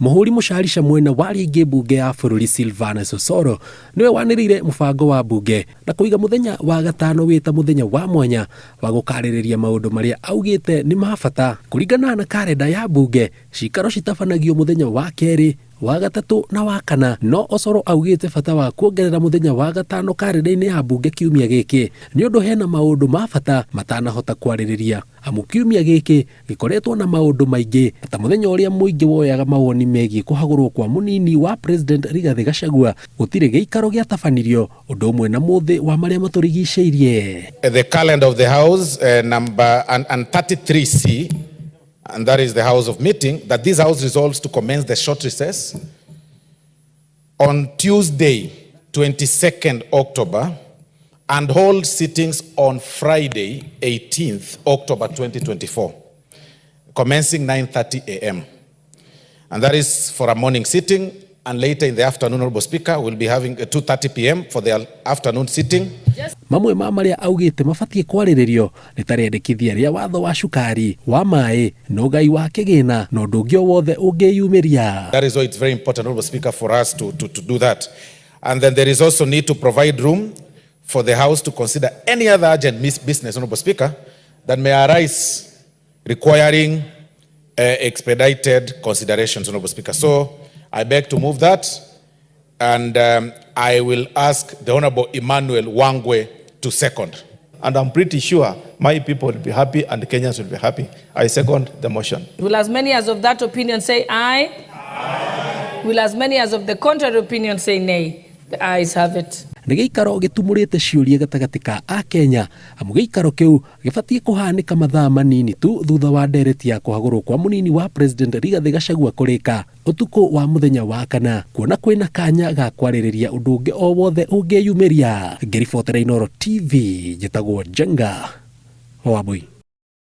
Mũhũri mũcarica mwena wa rĩngĩ mbunge ya bũrũri Silvanus Osoro nĩwe wanĩrĩire mũbango wa mbunge na kũiga mũthenya wa gatano wĩ ta mũthenya wa mwanya wa gũkarĩrĩria maũndũ marĩa augĩte nĩ ma bata. Kũringana na karenda ya mbunge, cikaro citabanagio mũthenya wa kerĩ, wa gatatũ na wa kana, no Osoro augĩte bata wa kuongerera mũthenya wa gatano karenda-inĩ ya mbunge kiumia gĩkĩ nĩ ũndũ hena maũndũ ma bata matanahota kwarĩrĩria amu kiumia gĩkĩ gĩkoretwo na maũndũ maingĩ ta mũthenya ũrĩa mũingĩ woyaga mawoni megiĩ kũhagũrwo kwa mũnini wa President Rigathĩ Gachagua gũtirĩ gĩikaro gĩatabanirio ũndũ ũmwe na mũthĩ wa marĩa matũrigicĩirie. The calendar of the House, number and 33C, and that is the House of Meeting, that this House resolves to commence the short recess on Tuesday, 22nd October, and hold sittings on Friday, 18th October 2024, commencing 9:30 a.m. And that is for a morning sitting, and later in the afternoon, Honorable Speaker, we'll be having a 2:30 p.m. for the afternoon sitting. Mamwe ma marĩa augĩte mabatiĩ kwarĩrĩrio nĩ ta rĩendekithia rĩa watho wa cukari, wa maĩ, na ũgai wa kĩgĩna na ũndũ ũngĩ o wothe ũngĩyumĩria. That is why it's very important, Honorable Speaker, for us to do that. And then there is also need to provide room for the House to consider any other urgent business, Honorable Speaker, that may arise requiring expedited considerations, Honorable Speaker. So I beg to move that, and I will ask the Honorable Emmanuel Wangwe to second. And I'm pretty sure my people will be happy and Kenyans will be happy. I second the motion. Will as many as of that opinion say aye? Aye. Will as many as of the contrary opinion say nay? The ayes have it. Nĩ gĩikaro gĩtumũrĩte ciũria gatagatĩ ka Akenya amu gĩikaro kĩu gĩbatiĩ kũhanĩka mathaa manini tu thutha wa ndereti ya kũhagũrwo kwa mũnini wa President Rigathĩ Gachagua kũrĩka ũtukũ wa mũthenya wa kana, kuona kwĩna kanya ga kwarĩrĩria ũndũ ũngĩ o wothe ũngĩyumĩria. Ngĩribotera Inooro TV, njĩtagwo Njenga Wambui.